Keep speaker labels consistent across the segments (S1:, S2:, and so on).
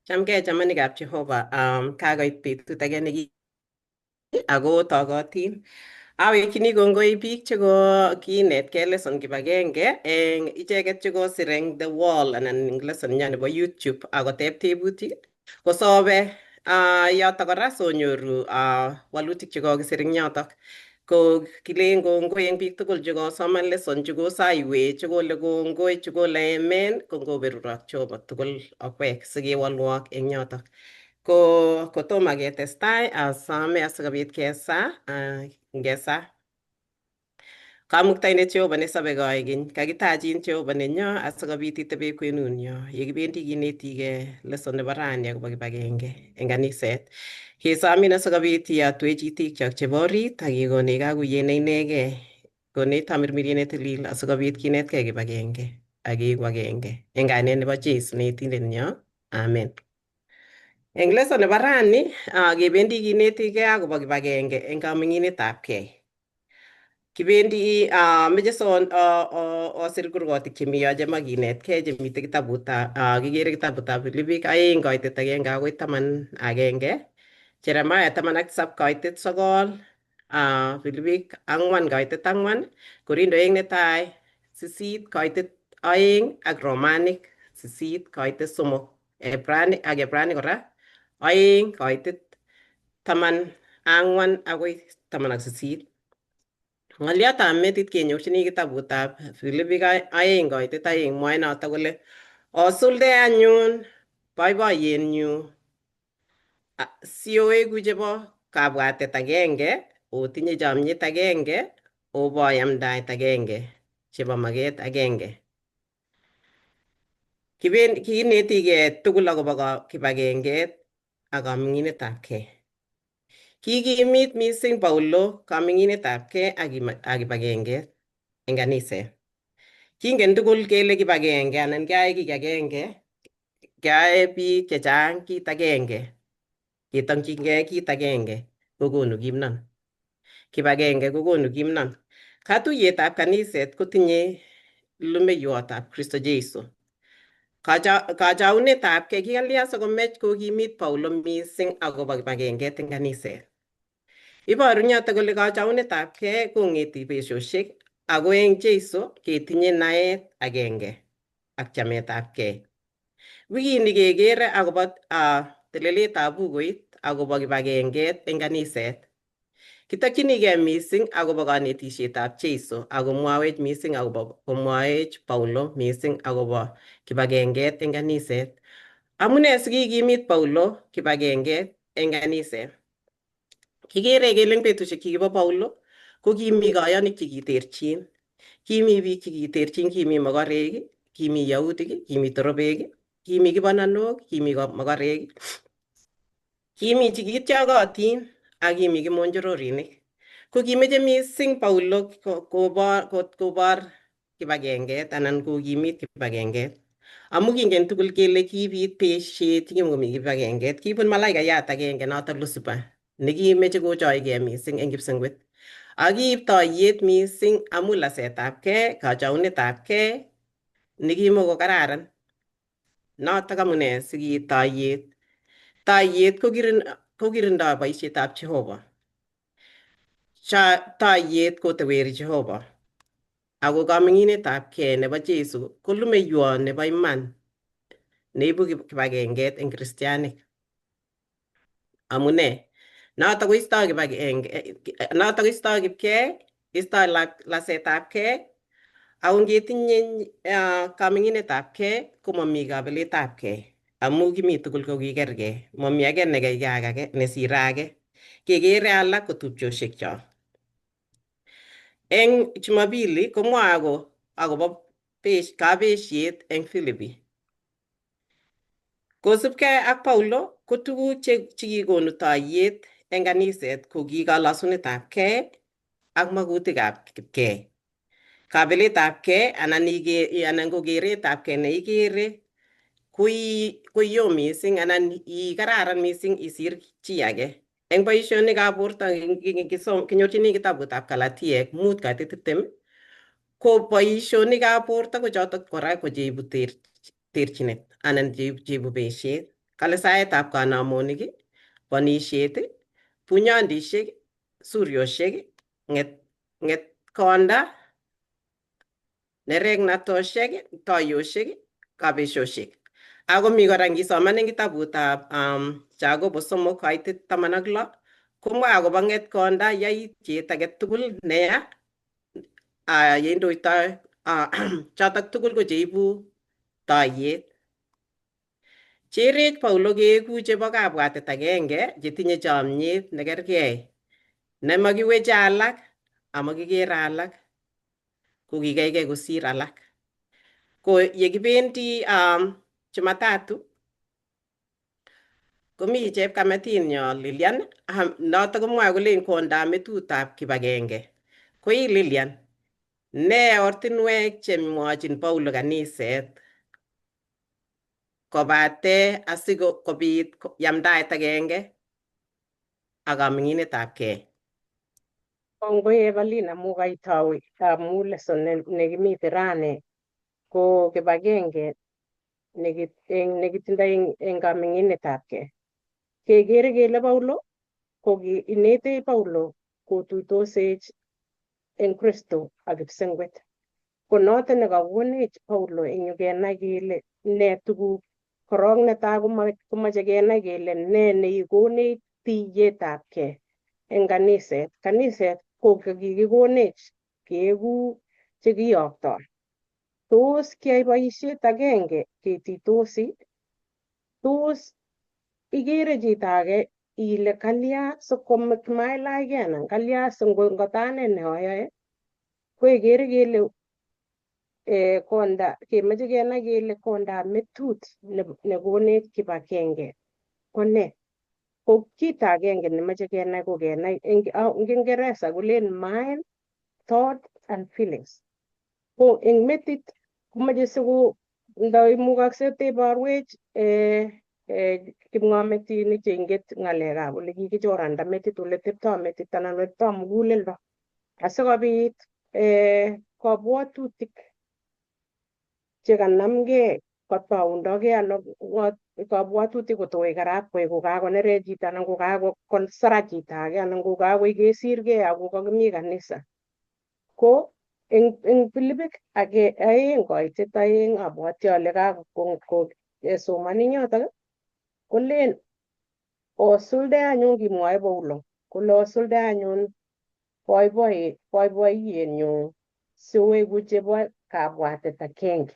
S1: Chamgei chamanikab Jehova. Kakoit betut age neki ako togotin. Awekchini kongoi biik cheko kinetkei lesson kibagenge eng icheket chekosir eng the wall anan eng lesson nyo nebo YouTube akoteb tebutik kosobe yotok kora sonyoru walutik chekokisir eng yotok. Ko kilen kongoi eng biik tugul chekosoman lesson chekosoiwech chekole kongoi chekole amen ko ngoberurok Jehova tugul okwek sikewolwok eng yotok. Ko kotomo ketestai asome asikobit kesaa ngesaa. Kamuktaindet Jehova nesobe koikeny, kakitachin Jehova nenyo asikobit itebe kwenunyo yekibendi kinetigei lesson nebo rani akobo kibagenge eng kaniset. Kesomin asikobit iyotwech itikchok chebo orit ak ikonech kakuyet ne inegei. Konech tamirmiriet ne tilil asikobit kinetkei kibagenge ak keeku agenge eng kainet nebo Jesu netindet nyo. Amen. Eng lesson nebo rani kebendi kinetigei akobo kibagenge eng kaming'inetab gei. Kibendi meche so osir kurgotik chemi yo chemo kinetkei chemite kitabutab kikere kitabutab Filipik 2:1 akoi 11, Jeremiah 17 9, Filipik 4:4, Korindo 1 8:2 ak Romanik 8:3, Ebrani ak Ebrani kora 2:14 akoi 18. Ng'oliotab metit kenyorchini kitabutab Filipik 2:2 mwae noto kole osulde anyun boiboiyenyu sioeku chebo kabwatet agenge otinye chomyet agenge obo yamdaet agenge chebo maket agenge. Kinetigei tugul akobo kibagenget ak kaming'inetab gei. Kikimit mising Paulo kaming'inetab gei ak kibagenget eng kaniset. Kingen tugul kele kibagenge anan keyae kiy agenge, keyae biik chechang kit agenge, ketokchingei kit agenge kokonu kimnon. Kibagenge kokonu kimnon. Katuiyetab kaniset kotinye lumeiwotab Kristo Jesu. Kachaunetab kei kikalya sikomech kokimit Paulo mising akobo kibagenget eng kaniset. Iboru nyoto kole kachaunetab kei kong'eti besiosiek ako eng Jesu ketinye naet agenge ak chametab kei. Wikini kekere akobo teleletab bukuit akobo kibagenget eng kaniset. Kitokchinigei mising akobo kanetisietab Jesu akomwawech mising akobo komwaech Paulo mising akobo kibagenget eng kaniset. Amune sikikimit Paulo kibagenget eng kaniset? Kikere kele eng betusiek chekibo Paulo ko kimi koyonik chekiterchin. Kimi biik chekiterchin, kimi mokorek, kimi yautik, kimi torobek, kimi kibananok, kimi mokorek, kimi chekityokotin ak kimi kimonjororinik. Ko kimeche mising Paulo kobor kibagenget anan kokimit kibagenget. Amu kingen tugul kele kibit besiet kimokomi kibagenget, kibun malaikayat agenge notok Lucifer nekimeche kochoigei mising eng kipsengwet. Ak kiib toiyet mising amu lasetab kei, kachaunetab kei nekimokokararan. Notok amune sikiit toiyet. Toiyet kokirindoi boisietab Jehova. Toiyet koteweri Jehova. Ako kaming'inetab kei nebo Jesu ko lumeiwo nebo iman neibu kibagenget eng kristianik. Amune? Notok koistoi kibagenge, notok koistoi kipkei, istoi lasetab kei, ako ngetinye kaming'inetab kei komami kabeletab kei amu kimi tugul ko kikergei, mami age nekeikei ak age nesire age. Kekere alak ko tupchosiekchok. Eng Jumapili komwae akobo kabesiet eng Filipi. Kosubkei ak Paulo ko tuguk chekikonu toiyet eng kaniset ko ki kalosunetab kei ak makutikab kipkei. Kabeletab kei anan ko keretab kei ne ikere koio mising anan ikararan mising isir chi age. Eng boisionikab borto kinyorchini kitabutab Galatiek 5:20 ko boisionikab borto ko chotok kora ko cheibu terchinet anan cheibu besiet. Kale saetab kanamonik, bonishet, bunyondishek, suryoshek, ng'etkonda, nereknatoshek, toyoshek, kabeshoshek. Ako mi kora ngisoman eng kitabutab Jacobo 3:16 komwa akobo ng'etkonda yaityet age tugul neya yeindoitoi chotok tugul ko cheibu toiyet. Cherech Paulo keeku chebo kabwatet agenge chetinye chomyet nekergei nemakiweche alak amakikere alak kokikeikei kosir alak. Ko yekibendi Jumatatu komi chepkametinyo Lilian noto komwae kolen kondap metutab kibagenge. Ko ii Lilian, nee ortinwek chemwochin Paulo kaniset kobate asikobit yamdaet agenge ak kaming'inetabkei?
S2: Kongoi Evelyn amu kaitou amu lesson nekimite rani ko kibagenge nekitindoi eng kaming'inetabkei. Kekere kele Paulo ko inetech Paulo kotuitosech eng Kristo ak kipsengwet. Ko noto nekakonech Paulo eng yu kenai kele ne tuguk korok netai komoche kenai kele ne neikonech tiyetabkei eng kaniset. Kaniset ko kikikonech keeku chekiyoktoi. Tos kiyai boisiet agenge ketuitosi? Tos ikere chito age ile kalya sikomailachkei anan kalya singotane ne oyoe ko ikere kele konda kemoche kenai kele kondap metut nekonech kibagenge ko nee? Ko kito agenge nemoche kenai ko kenai eng Kiingereza kolen mind, thought and feelings. Ko eng metit komoche siko ndaimukakse teborwech kipng'ometinik cheinget ng'alekab ole kikichoranda metit, ole teptoo metit anan ole teptoo muguleldo asikobit kabwatutik chekanamgei kotoundogei anan kabwatutik kotoi karapkoi kokakonerech chito anan kokakosarat chito age anan kokakoi kesirgei ako kakimi kanisa. Ko eng Filipik age 2:2 abwati ale kakesoman eng yotok kolen osulde anyun kimwoe Paulo kole osulde anyun boiboiyenyun siweku chebo kabwatet agenge,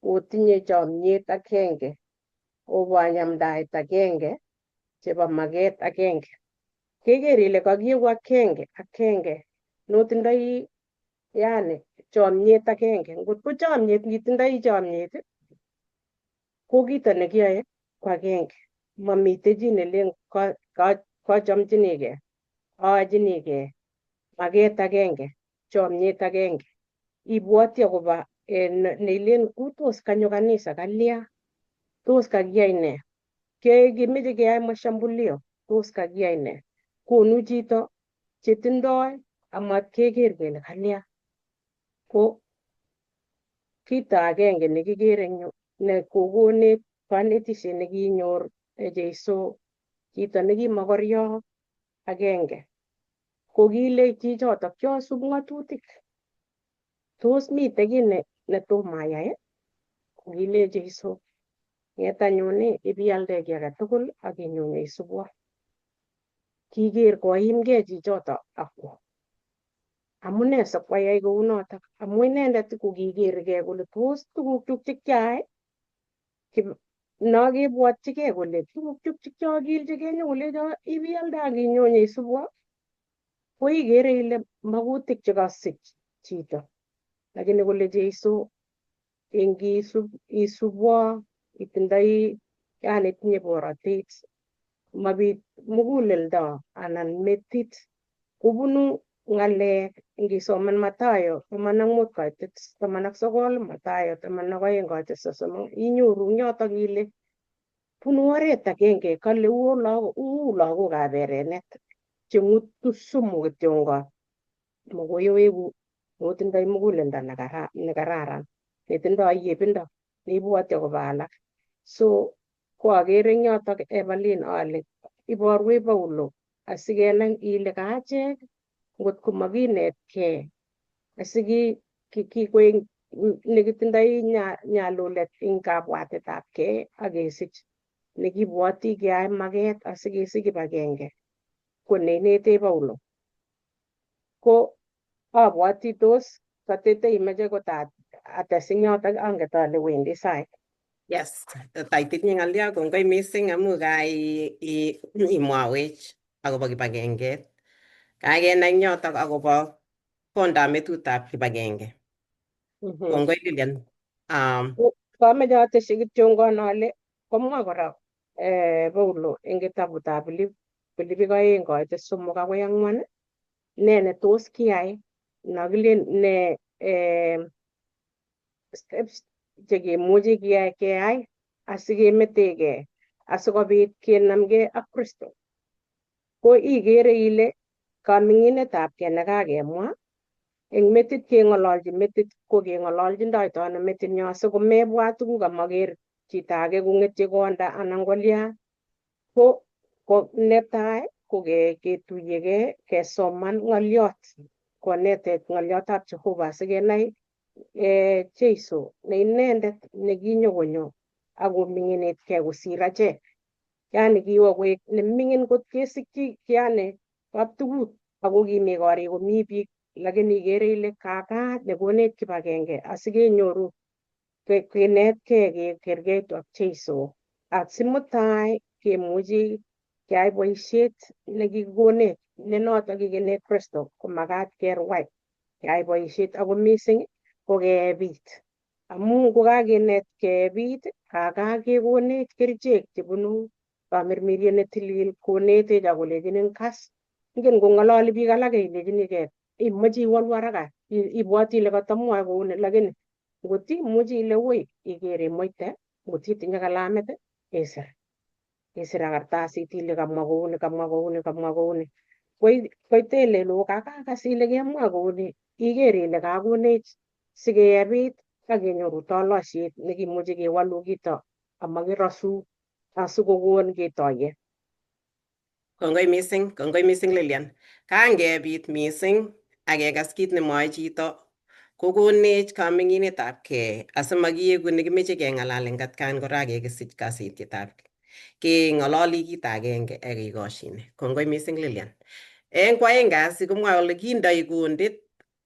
S2: otinye chomyet agenge, obo yamdaet agenge, chebo maket agenge. Keker ile kakieku agenge agenge notindoi yani chomyet agenge. Ngot ko chomyet, ngitindoi chomyet ko kito nekiyoe ko agenge. Mamite chi nelen kachomchinigei, aachinigei maket agenge, chomyet agenge. Ibwoti akobo neilen tos kanyo kanisa kalya, tos kakiyai nee, kimeche keyai mashambulio, tos kakiyai nee. Konu chito chetindoi amat keker kele kalya. Ko kito agenge nekikere eng yu ne kokonech kanetishet nekinyor Jeiso chito nekimokoryo agenge ko kile chichotok kiosub ng'atutik tos mite kiy netom ayai? Kokile Jeiso ng'et anyun ipialde kiy age tugul ak inyo isubwo. Kiker koimgei chichoto akwo. Amune sikwayai kounotok? Amu inendet kokikergei kole tos tugukchuk chekiayai nokebwotchigei kole tugukchuk chekiokilchigei nyokolecho ipialde ak inyo isubwo ko ikere ile makutik chekasich chito. Lakini kole Jeiso ingisub isubwo itindoi yani itinye borotet mabit muguleldo anan metit kobunu ng'alek ngisoman Mathayo 15:19, Mathayo 12:30 inyoru eng yotok ile bunu oret agenge kale uu lagokab erenet cheng'utu sumu kityongon makoi iweku notindoi muguleldo nekararan netindoi yebindo neibwoti akobo alak. So Ko akere eng yotok Evelyn ale iborwech Paulo asikenai ile kaachek ngotko makinetkei asikoek nekitindoi nyalulet eng kabwatetab kei akesich nekibwoti keyai maket asikesich kibagenge ko neinetech Paulo. Ko abwoti tos katete imeche kot ates eng yotok, anget ale wendi sait.
S1: Yes, taitinye ng'alyo, kongoi mising amu kai imwawech akobo kibagenget. Kakenai eng yotok akobo kondab metutab kibagenge. Kongoi Lilian.
S2: Kameche atesyi kityongon ale komwa kora Paulo eng kitabutab Filipik 2:3-4, ne netos kiyai nokilen ne steps chekemuchi keyai asikemetegei asikobit kenamgei ak Kristo. Ko ikere ile kaming'inetabkei nekakemwa eng metit keng'ololchi metit ko keng'ololchindoito ano metinyo asikomebwat tuguk amaker chito age kong'etye konda anan kolya. Ko netai ko ketuyegei kesoman ng'oliot konetech ng'oliotab Jehova asikenai Jeiso ne inendet nekinyokonyo akoming'initkei kosir achek. Yani kiwo koek neming'in kot kesikyi yani kaptugut ako kimi korik komi biik, lakini ikere ile kakaat nekonech kibagenge asikenyoru kenetkei kekerkeitu ak Jeiso asimutai kemuchi keyai boisiet nekikikonech ne notok kikinet Kristo komakat kerwai keyai boisiet ako mising ko kebit amu kokakinet kebit kaka kekonech kerichek chebunu kamirmiriet netilil konetech akolechinin kas ingen kong'ololi biik alak ilechinigei imoche iwolu haraka ibwoti ile katamwoe kouni, lakini ngot imuchi ile woi iker imuite ngot itinye kalamit isir isir ak kartasit ile kamwa kouni, kamwa kouni, kamwa kouni, koitelel oo kakakas ile kemwa kouni, iker ile kakonech sikebit ak kenyoru tolosiet nekimuchi kewalu kito amakirosu asikokon ketoye.
S1: Kongoi mising Lilian. Kangebit mising akekas kit nemwoe chito kokonech kaming'inetabkei asimakieku nekimeche keng'alal eng atkan kora kekisich kasetietab keng'ololi kit agenge ak kekoshine. Kongoi mising Lilian. Eng kwaeng kasi komwoe kole kindoi kundit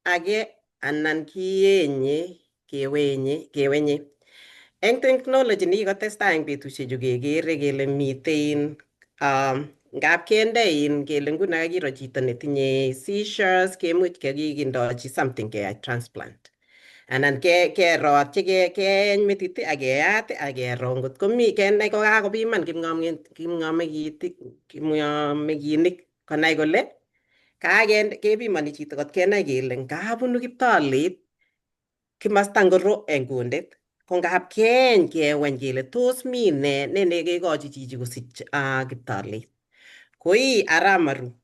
S1: age anan kienye kewenye kewenye. Eng technology nekikotestai eng betusiechu kekere kele miten ngap kende in kele nguno kakiro chito netinye seizures kemuch kekikindochi something keyai transplant anan kerotyi keeny metit ak keyat ak kero ngot komi kenai kokakopiman kipng'omekinik konai kole kakende kepimoni chito kot kenai kele ngabunu kiptolit kimasta ngoro eng kundit ko ngap keeny keweny kele tos mi ne ne nekekochi chichi kosich kiptolit. Koi aramaru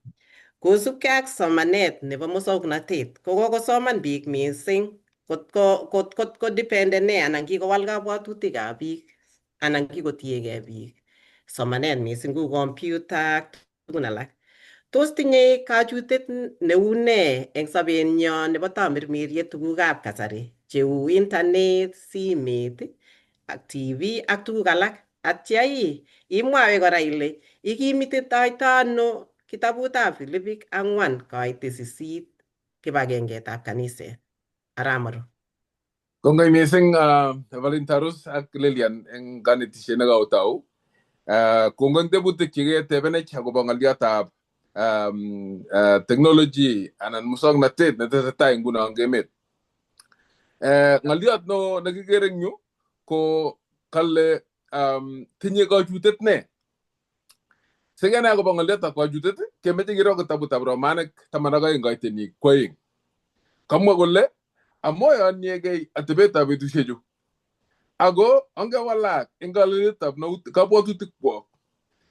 S1: kosubkei ak somanet nebo muswoknotet ko kokosoman biik mising kot ko dependene anan kikowal kabwatutikab biik anan kikotiegei biik somanet mising kou computer ak tugun alak. Tos tinye kachutet neu nee eng sobenyo nebo tamirmiriet tugukab kasari cheu internet, simet ak TV ak tuguk alak? Atya imwawe kora ile ikimititoito ano kitabutab Filipik 4:8 kibagengetab kaniset? Aramaru.
S3: Kongoi mising Evelyn Tarus ak Lilian eng kanetisiet nekaotou. Kongoi eng tebutik cheketebenech akobo ng'oliotab technology anan muswoknotet netesetai nguno eng emet. Ng'oliot neo nekikere eng yu ko kale tinye kachutet ne? Sikenai akobo ng'oliotab kachutet kemeche kiro kitabutab Romanik 12:2. Kamwa kole amoyoniegei atebetab betusiechu ako ongewalak eng kaleletab kabwatutikwok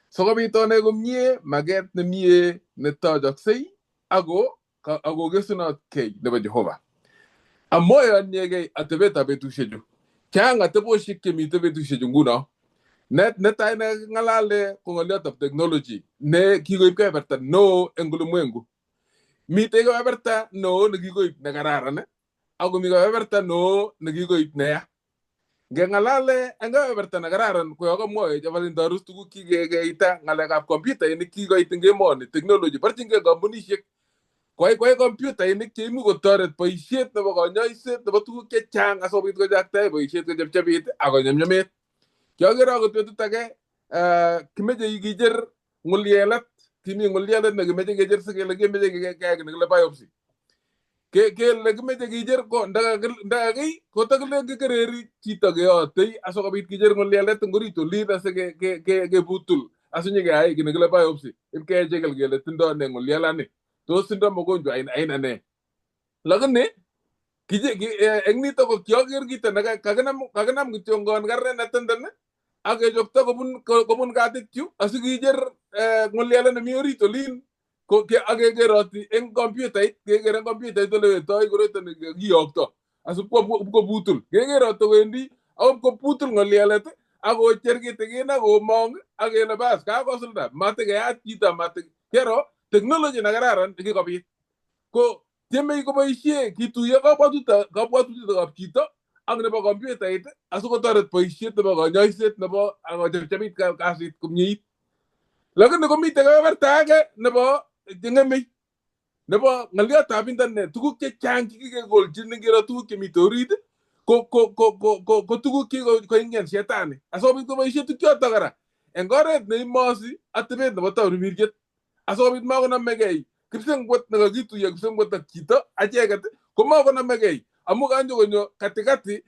S3: sikobit onai komie maket nemie netochoksei ako akokesunotkei nebo Jehova. Amoyoniegei atebetab betusiechu. Chang atebosiek chemitei betusiechu nguno. Netai nekaking'alale ko ng'oliotab technology ne kikoib kebeberta neo eng ulimwengu. Mitei kebeberta neo nekikoib nekararan ako mi kebeberta neo nekikoib neya. Ngeng'alale eng kebeberta nekararan ko yo kamwoech Evelyn Tarus tuguk chikekeita ng'alekab kompyutainik kikoit eng emoni technology borchinkei kampunishek kwai kompyutainik cheimuch kotoret boisiet nebo konyoiset nebo tuguk chechang asikobit kochaktae boisiet kochepchepit ak konyumnyumit. Kiakere akot betut age kimeche kicher ng'ulyelet, kimi ng'ulyelet nekimeche kecher sikele kemeche keyai nekile biopsy. Kele kimeche kicher ko ndakakiy kotakilen kikereri chito keyotei asikobit kicher ng'ulyelet eng orit olin asikebutul asinyekeyai kiy nekile biopsy ipkechikil kele tindoi ne ng'ulyelani, tos tindoi magonjwa aina ne. Lakini eng nito ko kioker kito ne kakinam kityongon karnet netenden ak kechokto kobun katit yu asikicher ng'ulyelet nemi orit olin ak kekeroti eng kompyutait, keker eng kompyutait ole wetoi koroito nekiyokto asipkobutul kekeroti kowendi akoi kobutul ng'ulyelet ak kocher kitikin ak komong ak kele bas kakosulda matikeyat chito matik kero technology nekararan nekikobit ko tiemei koboisie kituiyo kabwatutikab chito ak nebo kompyutait asikotoret boisiet nebo konyoiset nebo akochepchepit kasit komyeit. Lakini komitei kebeberta age nebo cheng'emei nebo ng'oliotab internet tuguk chechang chekikekolchin ngiro tuguk chemite orit ko tuguk chekikoingian shetani asikobit koboisie tukchoto kora eng oret neimosi atebet nebo tamirmiriet asikobit makonomegei kipsengwet nekakituiyo kipsengwet ak chito acheket komakonomegei amu kanyo katikati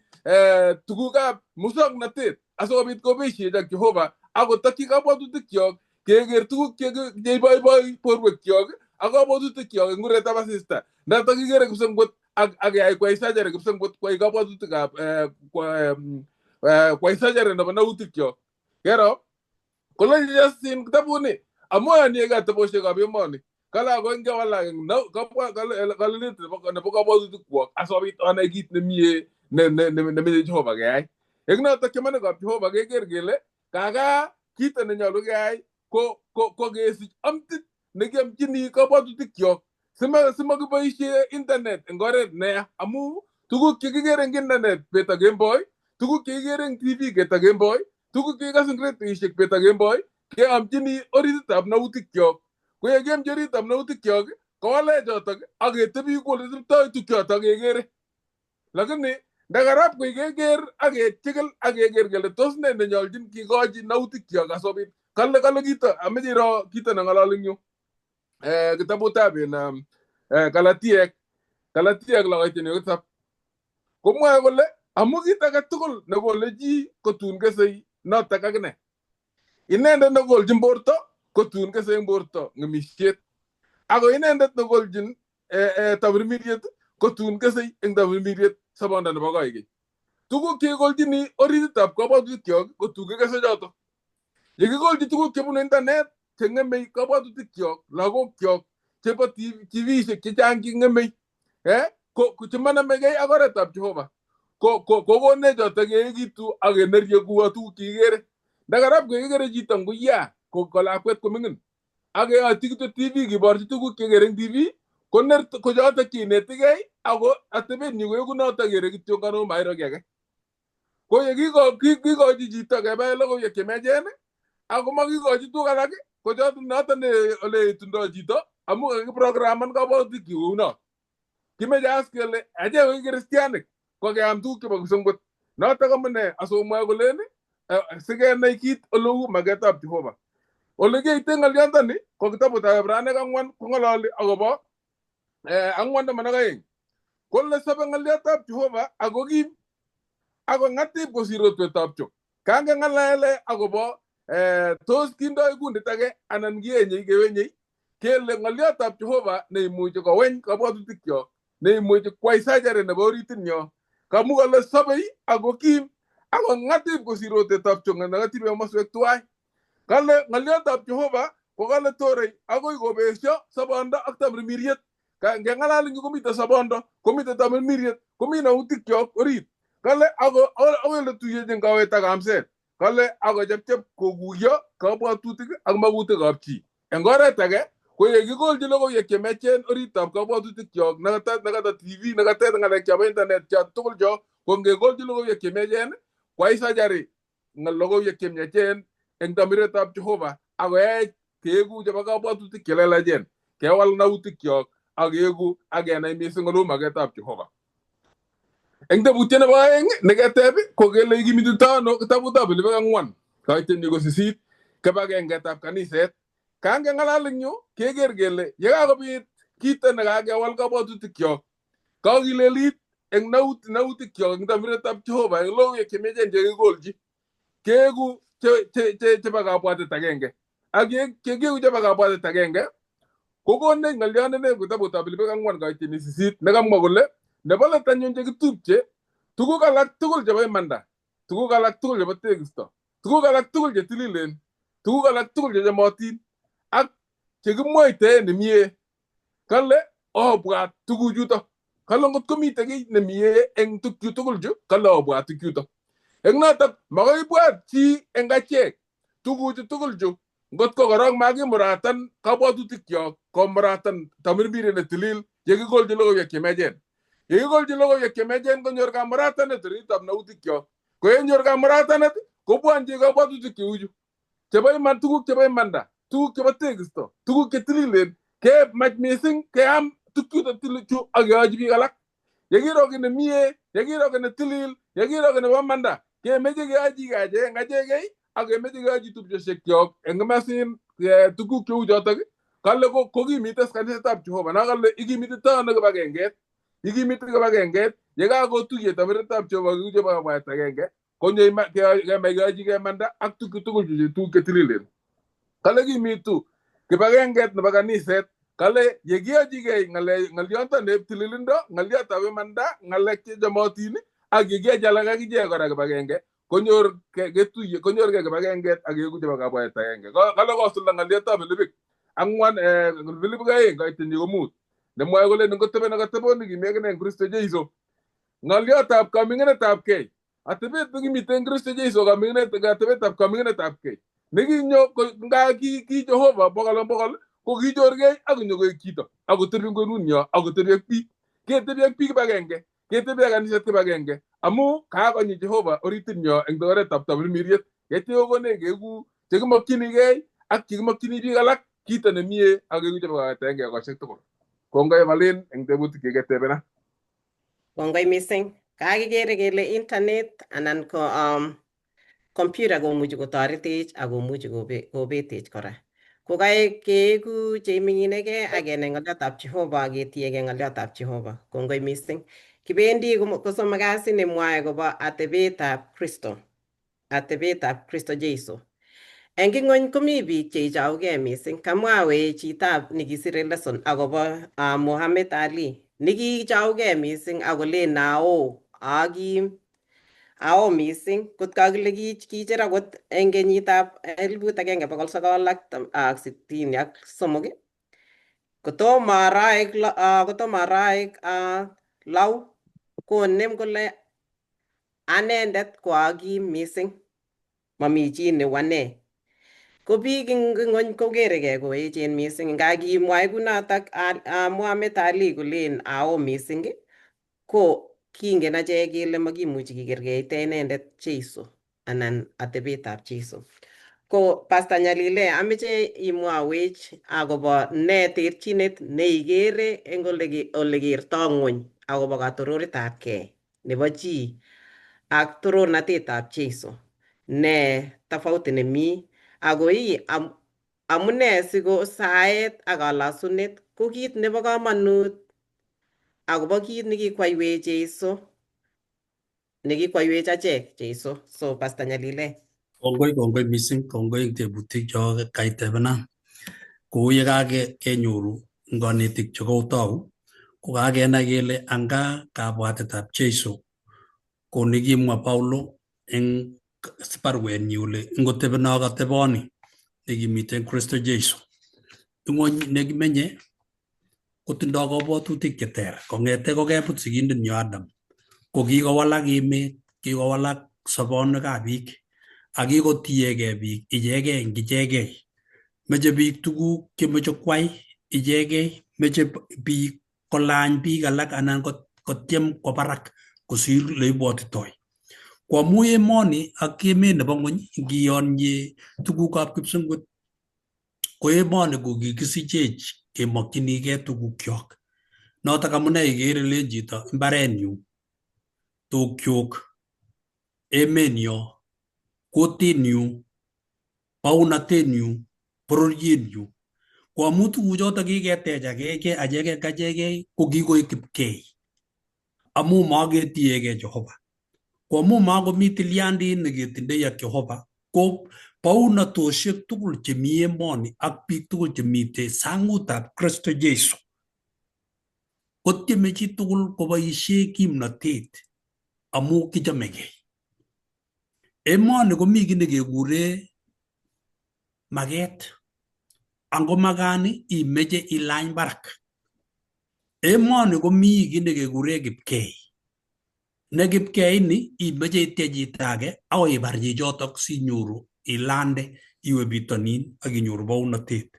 S3: tugukab muswoknotet asikobit koboisiech ak Jehova akotokyi kabwatutikyok keker tuguk cheiboiboi borwekyok ak kabwatutikyok eng kuretab asista ndatakikere kipsengwet ak keyai kwai surgery kipsengwet kwai kabwatutikab kwai surgery nebo nautikyok. Kero kole Justin kitabuni amu ayonieke ateboshekab emoni kale ako ingewalak eng kalelet nebo kabwatutikwok asikobit anai kit nemie nemeche Jehova keyai. Eng notok chamanikab Jehova keker kele kaka kito nenyolu keyai ko kesich amtit nekiamchini kabwatutikyok simakiboisie internet eng oret neya amu tuguk chekikere eng internet bet ak kemboi, tuguk chekikere eng TV bet ak kemboi, tuguk chekikose eng redioishek bet ak kemboi keamchini orititab nautikyok. Ko yekiamchi oritab nautikyok kowalech chotok ak ketebi ku ole teptoi tukchotok kekere. Lakini ndakarap koi keker ak kechikil ak keker kele tos ne nenyolchin kikochi nautikyok asikobit kale kito ameche iro kito neng'ololi eng yu kitabutab Galatiek lokoitin tisab komwoe kole amu kit age tugul nekole chi kotun kesei notok akine. Inendet nekolchin borto kotun kesei eng borto ng'emisiet ako inendet nekolchin tamirmiriet kotun kesei eng tamirmiriet sobondo nebo koikeny. Tuguk chekikolchini orititab kabwatutikyok kotun kekese chotok. Yekikolchi tuguk chebunu internet cheng'emei kabwatutikyok lagokyok chebo TVishek chechang cheng'emei chemonomegei ak oretab Jehova kokonech chotok keekitu ak kenerye kuo tuguk chekikere. Ndakarap kekere chito nguya ko lakwet koming'in ak keyotyi kityo TV kiborchi tuguk chekere eng TV ko chotok cheinetigei ako atebenyi koeku notok kere kityo ngano mairo kiy age. Ko yekikochi chito kebai logoiwek chemiachen ako makikochi tuguk alak ko chotok notok ole etundoi chito amu kakiprograman kabwatutikchi kounoto. Kimeche as kele achek ko kristianik ko keam tuguk chebo kipsengwet. Notok amune asikomwoe kolen sikenai kit oleu maketab Jehova. Ole kiite ng'oliontoni ko kitabutab Ibraniek 4 kong'ololi akobo 4:12 kole sobe ng'oliotab Jehova ako kim ako ng'atip kosir rotwetab cho. Kangeng'alale akobo tos kindoi kundit age anan kienyei kewenyei kele ng'oliotab Jehova neimuchi koweny kabwatutikyok neimuchi kwai surgery nebo oritinyo. Kamu kole sobei ako kim ako ng'atip kosir rotwetab cho neng'atip eng komoswek tuwai. Kale ng'oliotab Jehova ko kale torei akoi kobesio sobondo ak tamirmiriet. Ngeng'alal eng yu komite sobondo, komite tamirmiriet, komi nautikyok orit. Kale ako akoi ole tuyechin kowet ak kamset. Kale akochepchep kokuyo kabwatutik ak makutikab chi. Eng oret age ko yekikolchi logoiwek chemiachen oritab kabwatutik kyok nekata TV nekata ng'alek chebo internet cho tugul cho ko ngekolchi logoiwek chemiachen kwai surgery logoiwek chemiachen eng tamiretab Jehova akoyach keeku chebo kabwatutik chelelachen kewal nautik kyok ak keeku ak kenai mising oleu maketab Jehova. Eng tebutiet nebo aeng neketeb ko kele ikimitito ano kitabutab 2004 kaitenyi ko 8 kibagengetab kaniset. Kangeng'alal eng yu keker kele yekakobit kito nekakewal kabwatutik kyok kakilelit eng nautik kyok eng tamiretab Jehova eng logoiwek chemiachen chekikolchi keeku chebo kabwatet agenge ak yekiegu chebo kabwatet agenge kokonech ng'olyot ne kitabutab 2004 kaitenyi 8 nekamwa kole nebo let anyun chekitupche tuguk alak tugul chebo imanda, tuguk alak tugul chebo tekisto, tuguk alak tugul chetililen, tuguk alak tugul chechomotin ak chekimwoitoen nemie kale obwat tuguchuto. Kale ngot komite kiy nemie eng tukchu tugul chu kale obwat tukchuto. Eng notok makoi ibwat chi eng achek tuguchu tugul chu ngot ko korok makimuratan kabwatutik kyok komuratan tamirmiriet netilil yekikolchi logoiwek chemiachen. Yekikolchi logoiwek chemiachen konyor kamuratanet oritab nautik kyok. Ko yenyor kamuratanet kobwanchi kabwatutik cheuchu chebo iman tuguk chebo imanda, tuguk chebo tekisto, tuguk chetililen kemach mising keam tukchuto chu ak keyochi biik alak. Yekiro kiy nemie, yekiro kiy netilil, yekiro kiy nebo imanda kemeche keyochi achek eng achekei ak kemeche keyochi tupchosiek kyok eng komasin tuguk cheu chotok kale kokimites kanisetab Jehova na kale ikimitito ano kibagenget ikimiti kibagenget yekakotuiye tamiretab Jehova kiu chebo kabwatet agenge konyo kemach keyochigei imanda ak tukchu tugul chu tuguk chetililen. Kale kimitu kibagenget nebo kaniset kale yekiyochigei ng'olyondo tililindo ng'olyotab imanda ng'alek chechomotin ak yekiyochi alak akichek kora kibagenge konyor ketuiye konyorgei kibagenget ak keeku chebo kabwatet agenge. Kale kosulda ng'olyotab 2004 2 kaitenyi ko 5 nemwoe kole ningoteben akateboni kimi akine eng Kristo Jeiso. Ng'olyotab kaming'inetab kei atebet nekimite eng Kristo Jeiso kaming'inet atebetab kaming'inetab kei nekinyo nga ki Jehova bokol eng bokol ko kichorgei ak konyo koek chito ak kotebi eng kwenunyo ak kotebi ak biik ketebi ak biik kibagenge ketebi ak kaniset kibagenge amu kakonyi Jehova oritinyo eng oretab tamirmiriet yeityo kokonech keeku chekimokchinigei ak chekimokyini biik alak kito nemie ak keeku chebo agenge kosiek tugul. Kongoi Malin eng tebutik cheketebena.
S1: Kongoi mising. Kakikere kele internet anan ko computer komuchi kotoretech ak komuchi kobetech kora. Kokaek keeku cheiming'inegei ak kenai ng'olyotab Jehova ketiegei ng'olyotab Jehova. Kongoi mising. Kibendi kosomok kasi nemwoe akobo atebetab Kristo. Atebetab Kristo Jesu. Eng ing'wony komi biik cheichougei mising. Kamwawech chitab nekisire lesson akobo Muhammad Ali nekiichougei mising akolen ao akim ao mising kot kakile kicher akot eng kenyitab 1963 kotomo arawek 6 konem kole anendet ko akim mising mami chi neu ane. Ko biik eng ing'wony kokerekei koechen mising nga kimwae kunotok Muhammad Ali kolen ao mising ko kingen achek kele makimuchi kikerkeite inendet Jeiso anan atebetab Jeiso. Ko Pastor Nyalile ameche imwawech akobo ne terchinet neikere eng olekerto ng'wony akobo katororetabkei nebo chi ak torornatetab Jeiso. Ne tofauti nemi ako ii amune siko saet ak kalasunet ko kit nebo komonut akobo kit nekikwaiwech Jeiso nekikwoiwech achek Jeiso. So Pastor Nyalile.
S4: Kongoi kongoi mising, kongoi eng tebutik cho kaitebena. Kou ye kakenyoru eng konetik chekotou, ko kakenai kele anga kabwatetab Jeiso ko nekimwa Paulo eng baruenyi kole ngotebeno kateboni nekimiten Kristo Jesu. Ing'wony nekimenye kotindoi kabwatutik cheter kong'ete kokebut sigindenyo Adam ko kikowalak emet, kikowalak sobonwekab biik Ak kikotiegei biik ichegei eng ichegei. Meche biik tuguk chemeche kwai ichegei, meche biik kolany biik alak anan kotyem kwo barak kosir leibwotitoi. Ko amu emoni ak emet nebo ng'weny ngiyonye tugukab kipsengwet ko emoni ko kikisichech kemokchinigei tugukyok. Notok amune ikere len chito mbarenyu, tukyuk, emenyo, kutinyu, baunatenyu, bororienyu. Ko amu tuguchotok kiketech akeke achekei kachekei ko kikoek kipkei amu maketiegei Jehova. Ko amu makomi tilyandit neketindoi ak Jehova ko baunatoshek tugul chemi emoni ak biik tugul chemitei sangutab Kristo Jesu kotyeme chitugul koboisie kimnatet amu kichomegei. Emoni komi kiy nekekure maket. Ango makani imeche ilany barak. Emoni komi kiy nekekure kipkei. Ne kipkei ini imeche ityech chito age akoi ibar chichotok sinyoru ilande iwe bitonin ak inyoru bounatet.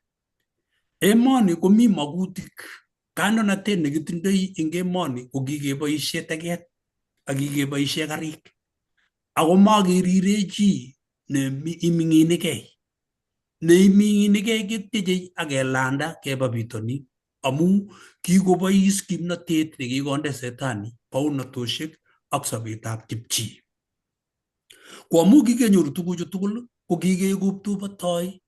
S4: Emoni komi makutik. Kandoinatet nekitindoi eng emoni ko kikeboisie teket ak kikeboisie karik. Ako makerire chi neiming'inikei. Neiming'inikei ketyechei ak kelanda keba bitonin amu kikobois kimnatet nekikonde setani baunatoshek ak sobetab kipchi. Ko amu kikenyoru tuguchu tugul ko kikeku ptupotoi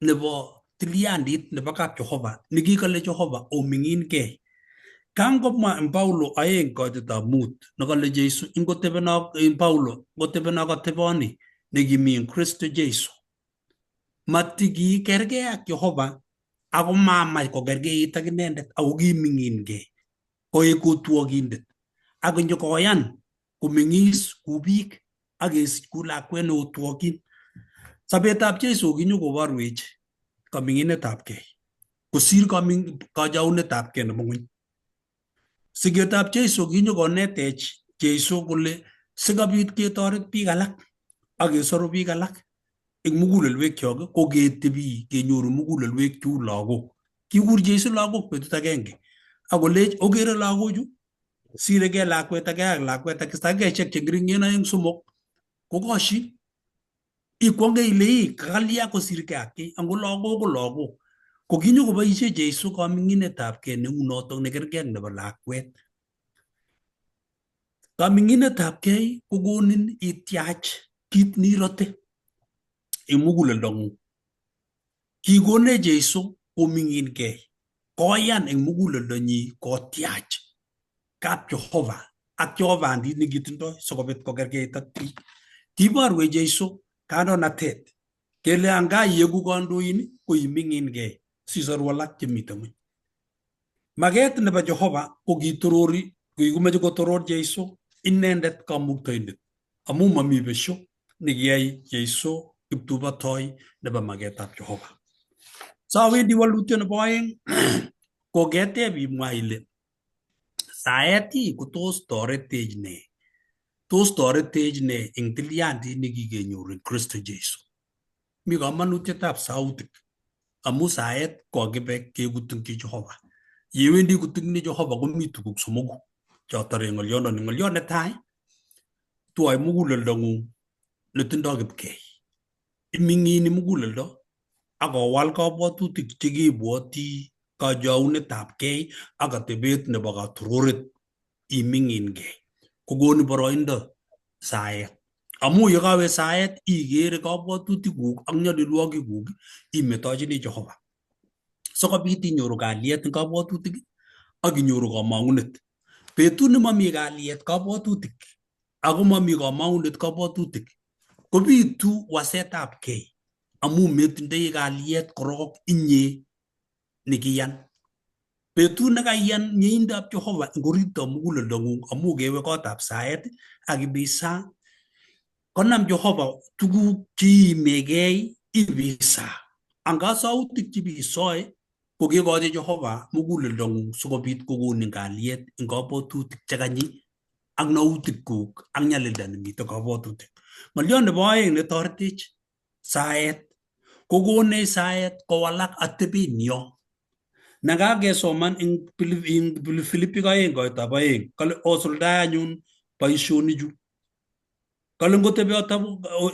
S4: nebo tilyandit nebo kap Jehova nekikale Jehova oming'inkei. Kangomwa en Paulo 2:5 nekale Jesu ingotebeno en Paulo ngotebeno kateboni nekimi en Kristo Jesu. Matikikergei ak Jehova ako mamach kokergeit ak inendet ako kiming'inkei koek kotwokindet ak nyokoyan komeng'is ku biik ak kesich ku lakwet neotwokin. Sobetab Jesu kinyokoborwech kaming'inetab kei kosir kachaunetab kei nebo ng'weny. Siketab Jesu kinyokonetech Jesu kole sikobit ketoret biik alak ak kesoru biik alak eng mugulelwekyok ko ketebi kenyoru mugulelwek cheu lagok. Kikur Jesu lagok betut agenge ak kolech okere lagochu sirekei lakwet age ak lakwet age takikaishek che ng'eringen 2 3 kokoshin. Ikwonge ile ii kakalya kosirkei ak kiy ango lagok ko lagok. Ko kinyokoboisie Jesu kaming'inetab kei neu notok nekergei ak nebo lakwet. Kaming'inetab kei kokonin ityach kit nirote eng muguleldong'ung. Kikonech Jesu koming'inkei, koyan eng muguleldonyi kotyach kap Jehova ak Jehovandit nekitindoi sikobit kokergeit ak biik. Kiborwech Jesu kandoinatet kele anga ieku kandoin ko iming'inkei sisoru alak chemiten ng'weny. Maket nebo Jehova ko kitorori kikomoche kotoror Jesu inendet kamuktaindet amu mami besio nekiyai Jesu kiptubotoi nebo maketab Jehova. So awendi walutiet nebo 2 ko keteb imwa ile saet ko tos toretech ne? Tos toretech ne eng tilyandit nekikenyor eng Kristo Jesu? Mi kamanutietab sautik amu saet kokibe kekutingchi Jehova. Yewendi kuting'ni Jehova komi tuguk 3 chotore ng'olyondoni. Ng'olyot netai twoi muguleldong'ung netindoi kipkei. Iming'ini muguleldo ak kowal kabwatutik chekibwoti kachaunetab kei ak atebet nebo katororet iming'inkei. Kokonu boroindo saet. Amu yekawe saet ikere kabwatutikuk ak nyalilwogikuk imetochini Jehova. Sikobit inyoru kalyet eng kabwatutik ak inyoru kamang'unet. Betut nemami kalyet kabwatutik ako mami kamang'unet kabwatutik kobitu wasetab kei amu metindoi kalyet korok inye nekiyan. Betut nekaiyan mieindab Jehova eng oritab muguleldong'ung amu kewe kotab saet ak ibisaa konam Jehova tuguk cheiimegei ibisaa. Anga sautik chebisoe ko kekochi Jehova muguleldong'ung sikobit kokonin kalyet eng kabwatutik chekanyi ak nautikuk ak nyalilda nemiten kabwatutik. Ng'oliot nebo oeng netoretech saet kokonech saet kowalak atebenyo. Nekakesoman eng Filipik 2:2 kole osuldae anyun boisionichu. Kole ngotebi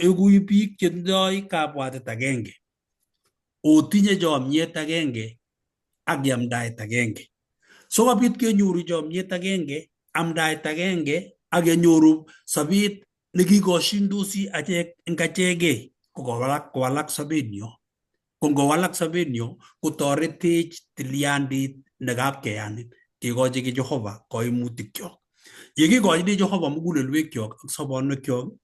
S4: eku biik chetindoi kabwatet agenge, otinye chomiet agenge ak yamdaet agenge. Sikobit kenyoru chomiet agenge, amdaet agenge ak kenyoru sobet nekikoshindosi achek eng achekei ko kowalak sobenyo. Ko ngowalak sobenyo kotoretech tilyandit nekapkeyanin kekochi Jehova koimutikyok. Yekikochini Jehova mugulelwekyok ak sobonwekyok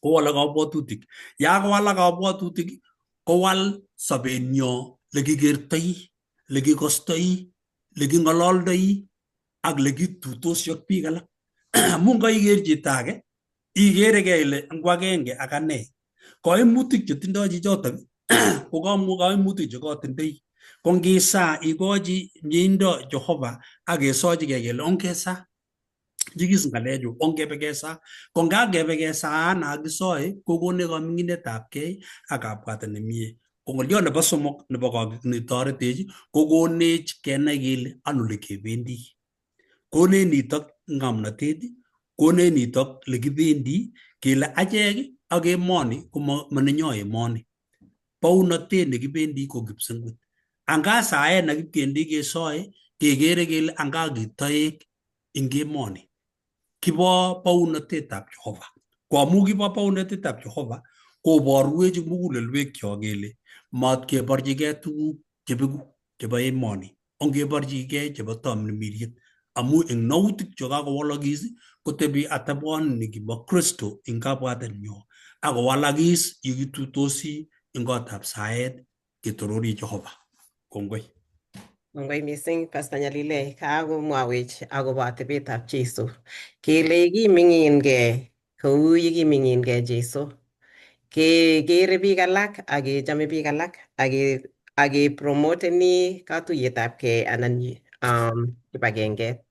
S4: kowale kabwatutik. Yakowalak kabwatutik kowal sobenyo lekikertoi, lekikostoi, leking'ololdoi ak lekituitosi ak biik alak. Amun kaiker chito age ikerekei ile ngo agenge ak ane. Koimutik chetindoi chichotok ko koimutik chekotindoi. Ko ngisaa ikochi mieindo Jehova ak kesochigei kele ongesaa nyikis ng'alechu ongebe kesaa. Ko ngakebe kesaan ak kisoe kokonech kaming'inetab kei ak kabwatet nemie. Ko ng'oliot nebo somok nebo netoretech kokonech kenai kele ano olekebendi. Konech nitok ng'omnotet, konech nitok lekibendi kele achek ak emoni ko manenyo emoni. Bounotet nekibendi ko kipsengwet. Anga saet nekipkendi kesoe kekere kele anga ki toek eng emoni. Kibo bounotetab Jehova. Ko amu kibo bounotetab Jehova koborwech eng mugulelwekyok kele mat keborchigei tuguk chebeku chebo emoni. Ongeborchigei chebo tamirmiriet. Amu eng nautik chekakowalakis kotebi ateboni nekibo Kristo eng kabwatenyo akowalakis yekituitosi eng kotab saet ketorori Jehova. Kongoi.
S1: Kongoi mising Pastor Nyalile, kakomwawech akobo atebetab Jesu. Kele kiming'inkee kou yekiming'inkee Jesu. Kekere biik alak ak kechome biik alak ak kepromoteni katuiyetabkei anan kibagenget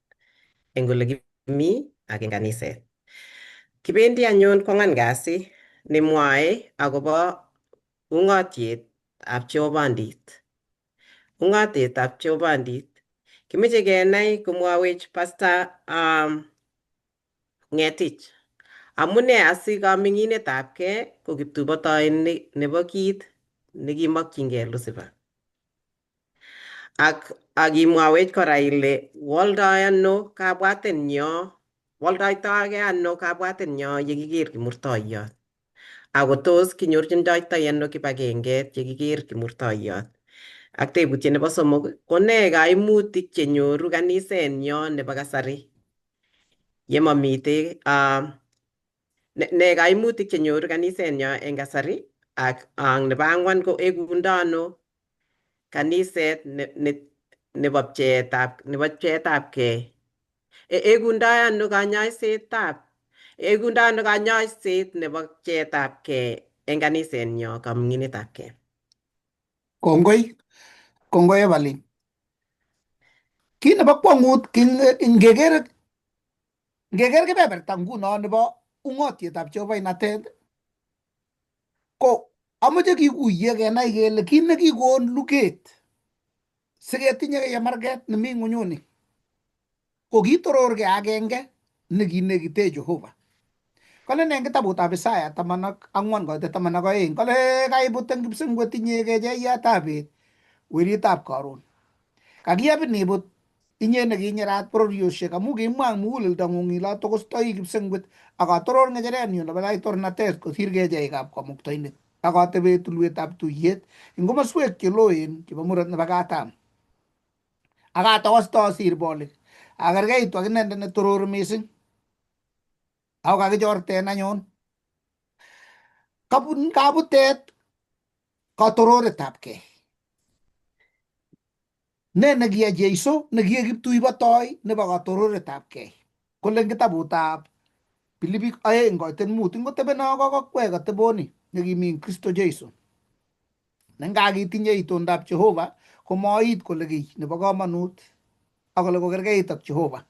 S1: eng ole kimi ak eng kaniset. Kibendi anyun kwang'wan kasi nemwoe akobo ung'otietab Jehobandit. Ung'otetab Jehobandit. Kimeche kenai komwawech Pastor Ng'etich. Amune asi kaming'inetabkei ko kiptubotoinik nebo kit nekimokyingei Lucifer. Ak imwawech kora ile woldoi ano kabwatenyo, woldoitoge ano kabwatenyo yekiker kimurtoiyot. Ako tos kinyorchindoi ano kibagenget yekiker kimurtoiyot. Ak tebutiet nebo somok, ko nee kaimutik chenyoru kanisenyo nebo kasari yemomite ne kaimutik chenyoru kanisenyo en kasari ak nebo ang'wan ko ekundo ano kaniset nebo pcheetabkei. Ekundo ano kanyoisetab ekundo ano kanyoiset nebo pcheetabkei en kanisenyo kaming'inetabkei.
S5: Kongoi, kongoi Evelyn. Kit nebo kwongut ngeker kebeberta nguno nebo ung'otietab Jehovainatet ko amoche kikuye kenai kele kit nekikon luket siketinye chemarget nemi ng'unyuni ko kitororkei agenge nekinekite Jehova. Kole en kitabutab Isaya 14:12 kole kaibut en kipsengwet inye kecheyatab bet weritab karon. Kakiyebin ibut inye nekinyerat bororiosiek amu kimwa eng muguleldong'ung ile atokostoi kipsengwet ak atoror ng'echerenyu nebo laitornatet kosir kecheikab kamuktaindet ak atebe tulwetab tuiyet eng komoswek cheloen chebo murot nebo katam. Ak atokosto asir bolik akerkeitu ak inendet netoror mising. Ako kakichorten anyun. Kabun kabutet katororetabkei. Ne nekiyai Jesu nekiek kiptuibotoi nebo katororetabkei. Kole eng kitabutab Filipik 2:5 ngotebeno kokokwek ateboni nekimi eng Kristo Jesu. Nengakitinye itondab Jehova komoit kole kiy nebo komonut ak kole kokerkeit ak Jehova.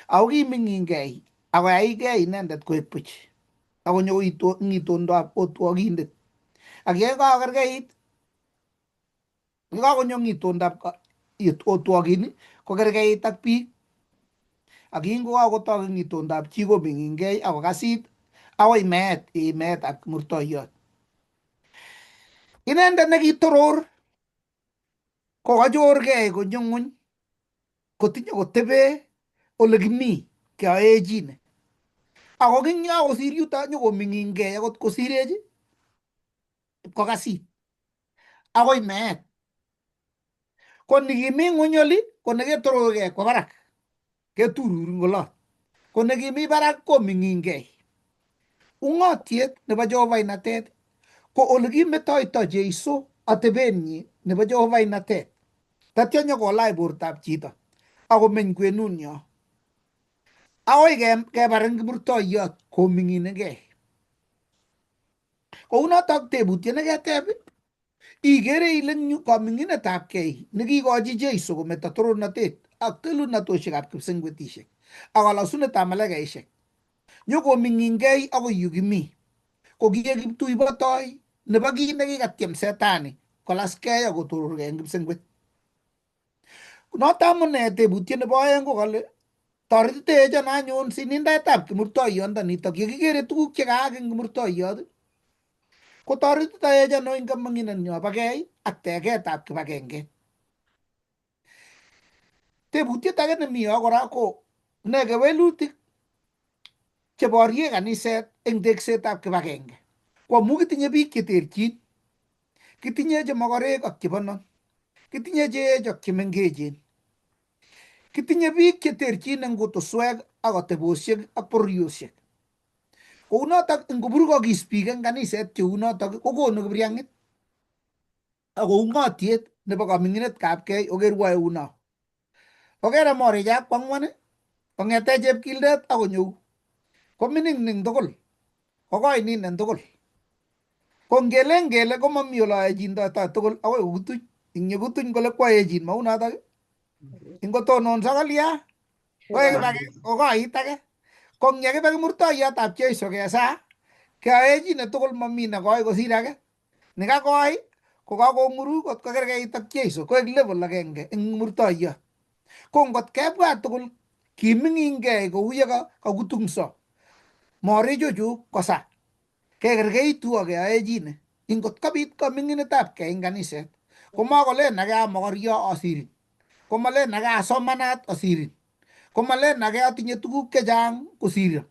S5: Ako kiming'inkei akoyaikei inendet koek buch. akonyo ing itondab otwokindet. Ak ye kakokerkeit, ye kakonyo ing itondab otwokin kokerkeit ak biik. Ak kingokakotok eng itondab chi koming'inkei ak kokasit akoi meet, ee meetab kimurtoiyot. Inendet nekitoror kokachorkei konyo ng'wony kotinye kotebe ole kimi keoechine. Ako kingakosir yuto nyokoming'inkei akot kosirech ipkokasit akoi meet. Ko nikimi ng'wony oli ko neketororkei kwo barak keturur eng olot. Ko nekimi barak koming'inkei. Ung'otiet nebo Jehovainatet ko ole kimetoito Jeiso atebenyi nebo Jehovainatet tatyo nyokolach bortab chito akomeny kwenunyo akoi kebar eng kimurtoiyot koming'inigei. Kounotok tebutiet neketeb ikere ile eng yu kaming'inetabkei nekikochi Jeiso kometo torornatet ak telunatoshekab kipsengwetishek ak kalosunetab malaikaishek nyokoming'inkei akoi yu kimi ko kiek kiptuibotoi nebo kit nekikatyem setani kolaskei ak kotororkei eng kipsengwet. Noto amune tebutiet nebo oeng ko kale toretitech ano anyun sinindaetab kimurtoiyondonitok yekikere tuguk chekaak eng kimurtoiyot ko toretitoech ano eng kaming'inenyo bo kei ak teketab kibagenge. Tebutiet age nemi yo kora ko ne kewelutik cheborie kaniset eng teksetab kibagenge? Ko amu kitinye biik cheterchin, kitinye che mokorek ak chebo non, kitinye cheech ak chemengechen, kitinye biik cheterchin eng kutuswek ak atebosiek ak bororiosiek. Kounotok ingoburukokis biik eng kaniset cheunotok kokonu kibriang'it ak ung'otiet nebo kaming'inetabkei okerwo euno. Okere morichak ko ang'wan kong'ete chepkildet ak konyou komining ning tugul kokoi ninen tugul. Ko ngelen kele komomi ole oechindoi tugul akoi kokutuny. Ing yekutuny kole kwoechin maunotok ingotononso kolya koek kokoit age. Ko ng yekibe kimurtoiyotab Jeiso kesaa keoechine tugul momi nekoi kosir age. Nekakoi kokakong'uruk kot kokerkeit ak Jeiso koek level agenge eng kimurtoiyot. Ko ngot kebwat tugul kiming'inkei kou ye kakutungso morichuchu kosa kekerkeitu ak keoechine. Ingot kobit kaming'inetabkei eng kaniset komakolen age a mokoryo asirin, komalen age asomanat asirin, komalen age atinye tuguk chechang kosiro,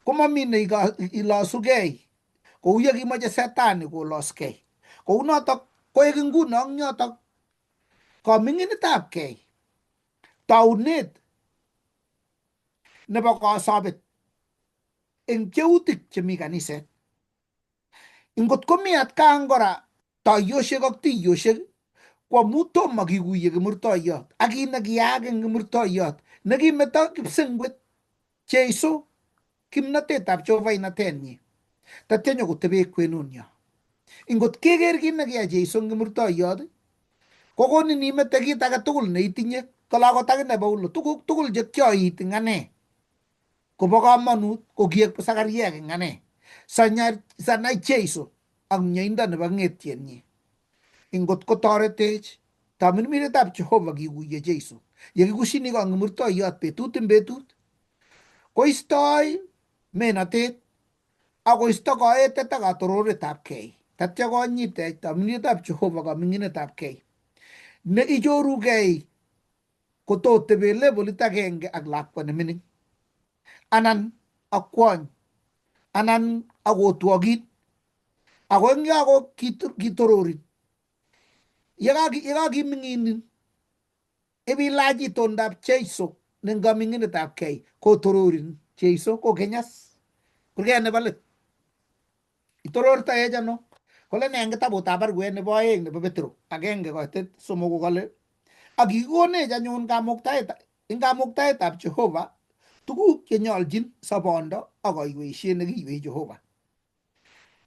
S5: komomi ne ilosugei kou ye kimoche setani koloskei. Kounotok koek nguno eng yotok kaming'inetabkei taunet nebo kosobet eng pcheutik chemi kaniset. Ingot komi atkan kora toiyosiek ak tuiyosiek ko amu tomo kikuye kimurtoiyot ak kit nekiyaak eng kimurtoiyot nekimeto kipsengwet Jeiso kimnatetab Jehovainatenyi tatya nyokotebe kwenunyo. Ingot keker kit nekiyai Jeiso eng kimurtoiyot kokonin imete kit age tugul neitinye kole akot akine Paulo tuguk tugul che kioit eng ane kobo komonut ko kiek pusakariek eng ane sanai Jeiso ak mieindo nebo ng'etienyi. Ingot kotoretech tamirmiretab Jehova kikuye Jeiso yekikushini kong kimurtoiyot betut eng betut koistoi menotet ak koisto koetet ak katororetabkei tatya konyitech tamirmiretab Jehova kaming'inetabkei ne ichorugei kototebe levelit agenge ak lakwa nemining anan ak kwony anan ak otwogin ako eng yo ko kitororin yekakiming'inin ibilach itondab Jeiso eng kaming'inetabkei kotororin Jeiso kokenyas kurget nebo let Itorortoech ano? Kole ne eng kitabutab baruet nebo oeng nebo Petro 1:3 ko kole ak kikikonech anyun kamuktaet eng kamuktaetab Jehova tuguk chenyolchin sobondo ak kaiweisiet nekiiwei Jehova.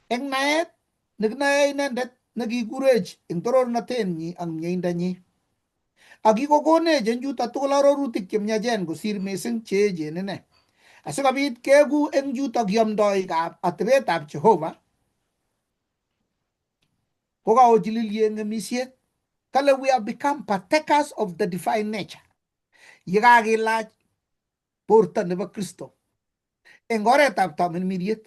S5: Eng naet nekinoe inendet nekikurech eng torornatenyi ak mieindonyi. Ak kikokonech eng chuto tugul arorutik chemiachen kosir mising cheechen ine. Asikobit keku eng yutok yomdoikab atebetab Jehova kokaochililie ng'emisiet. Kale we have become partakers of the divine nature. Yekakilach borto nebo Kristo eng oretab tamirmiriet.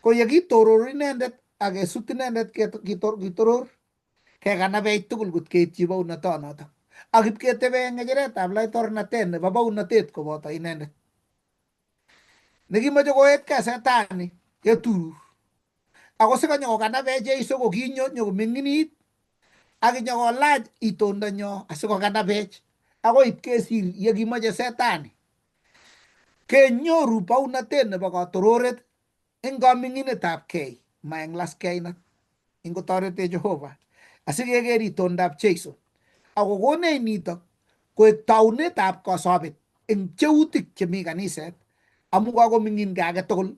S5: Ko yekitoror inendet ak kesut inendet kitoror kekanabech tugul kot keityi bounotonotok. Ak ipketebe eng ng'echeretab laitornatet nebo bounotet koboto inendet. Nekimoche koetkei setani keturur. Ako sikonyokokanabech Jeiso ko kinyo nyokoming'init ak inyokolach itondonyo asikokanabech akoi ipkesir yekimoche setani. Kenyoru bounotet nebo katororet eng kaming'inetab kei, ma eng laskeinat. Ingotoretech Jehova asikeker itondab Jeiso akokonech nitok koek taunetab kosobet eng pcheutik chemi kaniset amu kakoming'in age tugul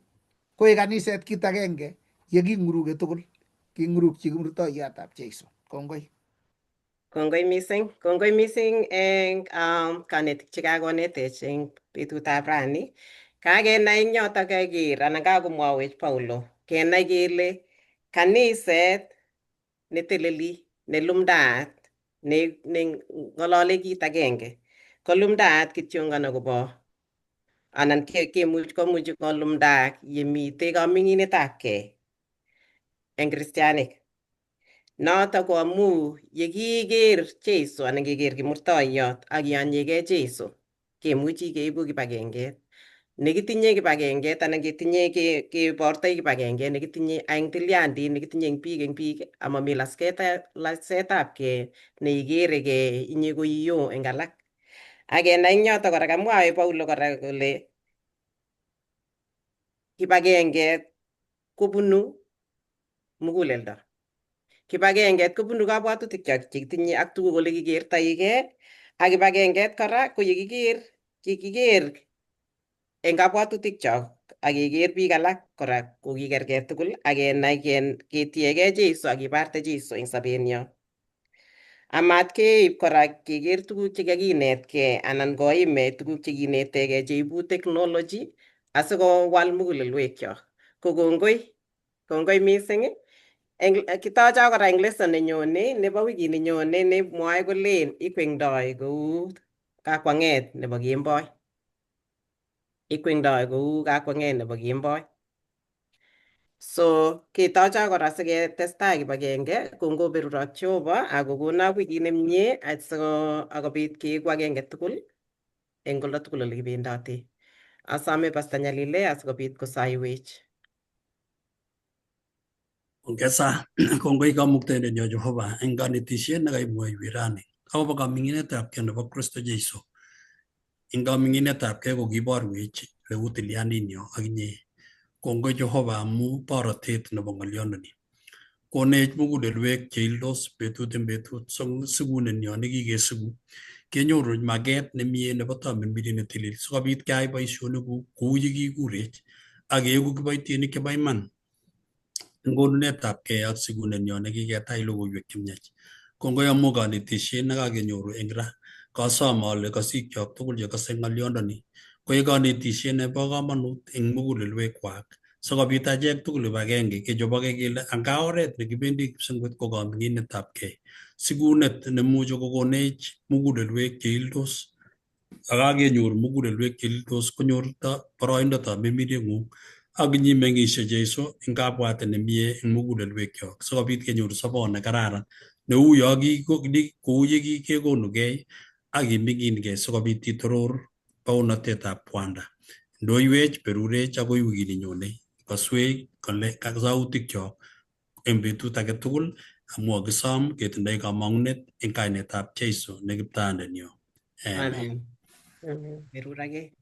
S5: koek kaniset kit agenge ye king'uruke tugul king'urukchi kiprutoiyotab Jeiso. Kongoi.
S1: Kongoi mising, kongoi mising eng kanetik chekakonetech eng betutab rani. Kakenai eng yotok keker anan kakomwowech Paulo kenai kele kaniset neteleli nelumdaat ne ng'olole kit agenge kolumdaat kityongan akobo anan kemuch komuch kolumdaak yemitei kaming'inetab kei eng kristianik. Notok ko amu yekiker Jeiso anan keker kimurtoiyot ak kiyonyekei Jeiso kemuchi keibu kipagenget. Nekitinye kipagenget anan ketinye kebortoi kipagenget nekitinye eng tilyandit nekitinye eng biik amami lasetab kei neikerekei inye ko iyo eng alak. Ak kenai eng yotok kora kamwae Paulo kora kole kipagenget kobunu muguleldo. Kipagenget kobunu kabwatutik chok chekitinye ak tuguk ole kikertoigei ak kipagenget kora ko yekiker yekiker eng kabwatutik chok ak keker biik alak kora kokikergei tugul ak kenai ketiegei Jeiso ak kibarte Jeiso eng sobenyo. Amat keib kora keker tuguk chekakinetkei anan koimech tuguk chekinetegei cheibu technology asikowal mugulelwekyok. Ko kongoi, kongoi mising. Eng kitocho kora eng lesson nenyone nebo wikit nenyone nemwoe kolen ikwengdoi kou kakwang'et nebo kemboi. Ikwengdoi kou kakwang'et nebo kemboi. So ketocho kora siketestai kibagenge kongoberurok Jehova akokonok wikit nemie akobit keeku agenge tugul eng oldo tugul ole kibendoti. Asome Pastor Nyalile asikobit kosoiwech.
S4: Ongesa kongoi kamuktaindenyo Jehova eng kanetisiet nekaimwoiwech rani akobo kaming'inetab kei nebo Kristo Jesu. Eng kaming'inetab kei kokiborwech leu tilyandinyo ak inye. Kongoi Jehova amu borotet nebo ng'olyondoni. Konech mugulelwek cheildos betut eng betut sikunenyo nekikesiku kenyoru maket nemie nebo tamirmiriet netilil sikobit keyai boisionikuk kou yekikurech ak keeku kiboitinik chebo iman eng konunetab kei ak sikunenyo nekiketach logoiwek chemiach. Kongoi amu kanetisiet nekakenyoru eng ra. Kasom ale kasikyok tugul chekase ng'olyondoni koek kanetisiet nebo komonut eng mugulelwekwak sikobit achek tugul kibagenge kechoboke kele anga oret nekibendi kipsengwet ko kaming'inetab kei. Sikunet nemuchi kokonech mugulelwek cheildos ak kakenyor mugulelwek cheildos konyor boroindo tamirmirieng'ung ak inyimeng'ishe Jeiso eng kabwatet nemie eng mugulelwekyok sikobit kenyor sobon nekararan neu yo kou yekikekonugei ak iming'inkei sikobit itoror bounotetab kwanda. Ndoiwech, berurech akoi wikit nenyone. Kaswech sautikyok eng betut age tugul amu kakisom ketindoi kamang'unet eng kainetab Jeiso ne kiptayandenyo. Amen.
S1: Amen. Berurake.